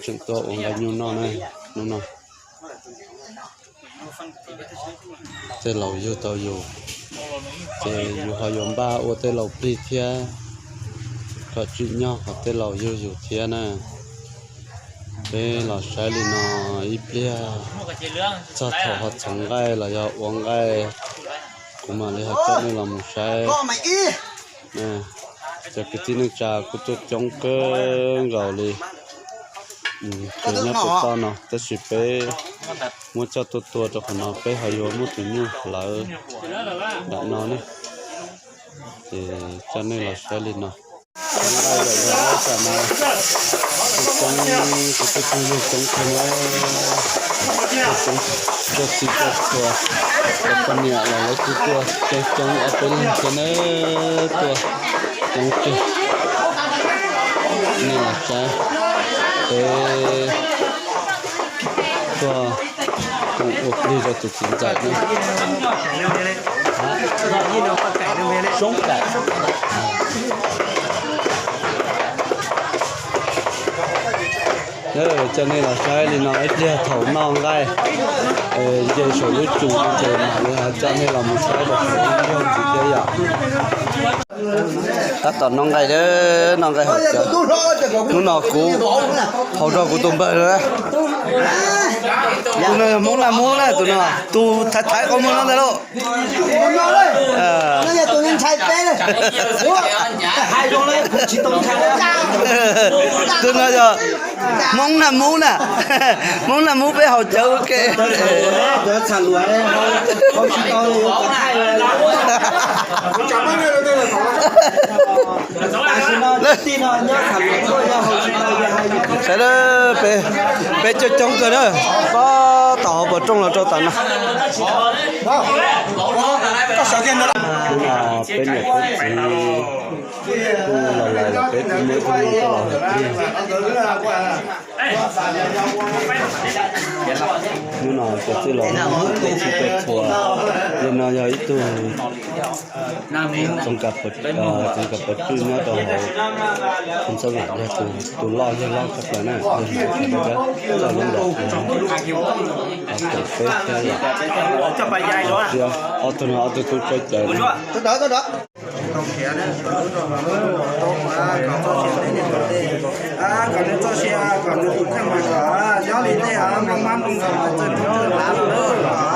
Tseem tuaj ua nqaij nyuj noj na, hnub no. Tej laus yug tau yus, ces yus ho yuav npaj ua tej laus plig thiab, kom tsim nyog kom tej laus yug yus thiab na. Peb los saib li no ib pliag, txog thaum ho txhoov nqaij los yog ua nqaij, kuv mam li ho coj nej los mus saib. Cov kwv tij neej tsa kuj tuaj coob kawg nkaus li. Ces nyob pem toj no tab sis peb muab coj tuaj tua rau qhov no peb ho yuav muab tus nyuj hlawv nram no ne. Ces coj nej los saib li no. Tam no kuj coob, kuj coob, kuj yug coob kawg na. Coob, coob txij coob txhua, cov poj niam los lawv kuj tuaj coob coob ob peb leeg thiab na, tuaj coob kawg. Nej los saib, peb tuaj koom ua plig rau tus txiv ntxawm na. Soob Kaim. Coj nej los saib li no ib pliag thaum noj nqaij, nce saum lub tsum ces mam li coj nej los mus saib rau saum lub nroog ntxiv thiab yom. Tab tom noj nqaij, noj nqaij haus cawv. Hnub no kuv haus rau kuv tus npawg lawm. Tus no yog Hmoob Naj Hmoob na, tus no tus thaiv thaiv qhov muag no ntag lauj. Tus no yog Hmoob Naj Hmoob na, Hmoob Naj Hmoob peb haus cawv ua ke. Sawv daws peb, peb coob coob kawg na, pab tom hauv pos rooj los rau tom no. Peb niam peb txiv kuj los lawm, peb kuj muaj ib tug neeg tuaj los hauv plig. Hnub no cov txwj laus tau txhij tau txhua, yog no yog ib tug txoov kav pov tswj nyob rau hauv Khuv Ntxawb Vam, yog tus loj yawg loj tshaj plaws na, yog no tsis tau coj lub nram tus no, peb thiab yom. Ob tug no ob tug tub tshawb cawv na. Kom nws txoj sia, kom nws tus kheej mas kom nyob li tej nplooj mab nplooj ntxoog txawj rub txawj lav los lawm,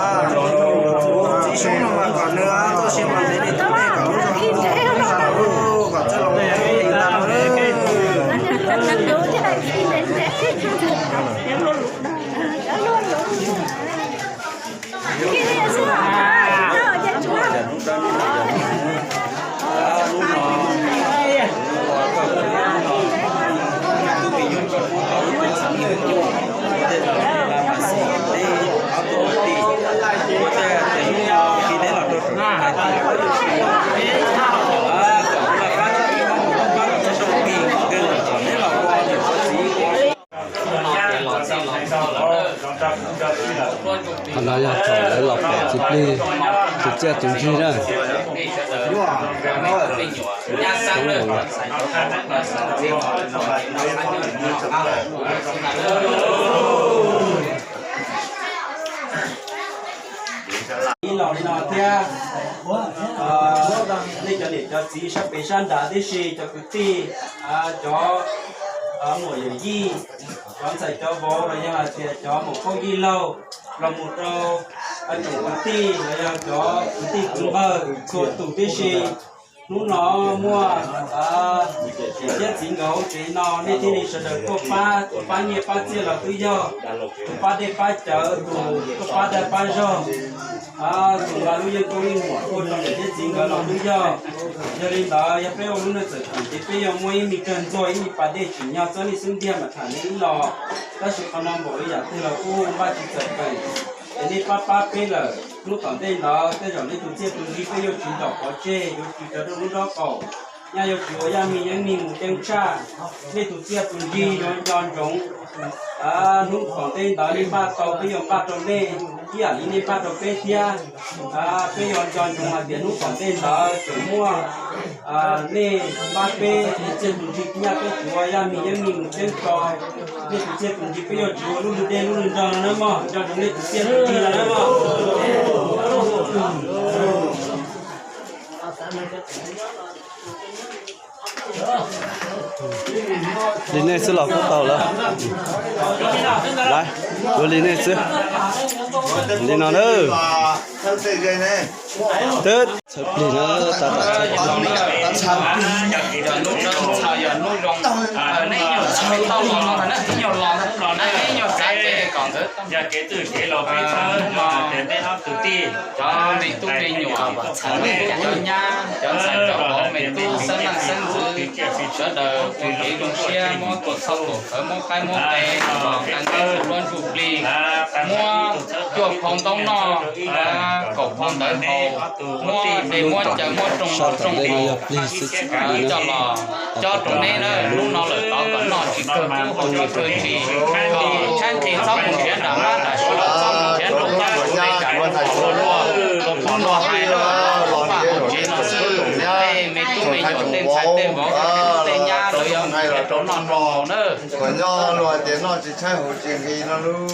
tus txiv Soob no mas kom nws txoj sia mas ntev li tus dej, kom lub zog kom txawj los txawj tis tas lawm. Qhov no yog thaum lawv los pom txiv plig tus txiaj tus ntsig na. Ib los li no thiab, nej cov niam cov txiv sab pem sab nrad tib si, cov kwv tij, cov muam yawm yij, cov ntxhais cov vauv los yog hais tias cov muam phauj yij laug, los mus rau tsoom kwv tij los yog cov kwv tij kwv npawg txhua tus tib si. Hnub no muaj niam thiab txiv nkawd hauv tsev no, nej thiaj li sawv daws tuaj pab, tus pab nyiaj pab txiaj los twb yog, tus pab dej pab cawv, tus tuaj pab dag pab zog, tus nqa lub yeej koob yeej muam tuaj rau niam thiab txiv nkawd los twb yog. Yog li ntawd yog peb ua lub neej txawm khoom ces peb yuav muaj ib me kawg ntxuag ib me pas dej tsim nyog txob nej xub ntiag mas tham nej ib los. Tab sis qhov no npaum li yam twg los kuj npaj tsis txawm peem, ces nej pab pab peb lawm. Hnub tom ntej ntawd tej zaum nej tus txiaj tus ntsig peb yuav tsis ntaus pov tseg, yuav tsis tso rau lub nraub qaum, nyaj yuav tsis ua yaj me yeeb me mus ceeb tshaj. Nej tus txiaj tus ntsig yuav nco ntsoov, Hnub tom ntej ntawd nej npaj tau peb yuav npaj rau nej ib yam li nej npaj rau peb thiab. Peb yuav nco ntsoov hais tias hnub tom ntej ntawd tseem muaj nej pab peb tus txiaj tus ntsig, peb nyaj peb tsuav, yaj mis yeeb mis mus ceeb tso. Nej tus txiaj tus ntsig peb yuav tsis ua lub lwg dej lub lwg nrog no na mog, nco ntsoov nej tus txiaj tus ntsig no na mog. Li nej xwb los kuj tau lawm. Lawm, ua li nej xwb. Li no na. Twb txhawb plig na, tab tom txhawb plig. Yog kev twg kev los peb txhawb, yog kev twg kwv tij, cov me tub me nyuam, cov nyab, cov ntxhais cov vauv, me tub xeeb leej xeeb ntxwv, sawv daws ua kev zoo siab, muab tuam txhoj tuam khawv, muab qaib muab qe, los nqee nkaub ntsuj duab ntsuj plig, muab cuaj phau ntaub noj, kaum phau ntawv haus, muab dej muab cawv muab rooj los rooj haus, coj los cob rau neb na. Hnub no lawm tod kom noj tsis kawg, kub haus tsis kawg ntsis, kom tshaib nqhis txhob mus nrhiav nram mab nram suav, txhob mus nrhiav nraum toj nraum teb, tsam luag hais luag vaj hauv tsev no xwb. Tej me tub me nyuam, tej ntxhais tej vauv, tej nyab lawv yuav mus nrhiav rau noj rau haus na. Kom nyob luag tias noj tsis tshaib haus tsis nqhis no lauj.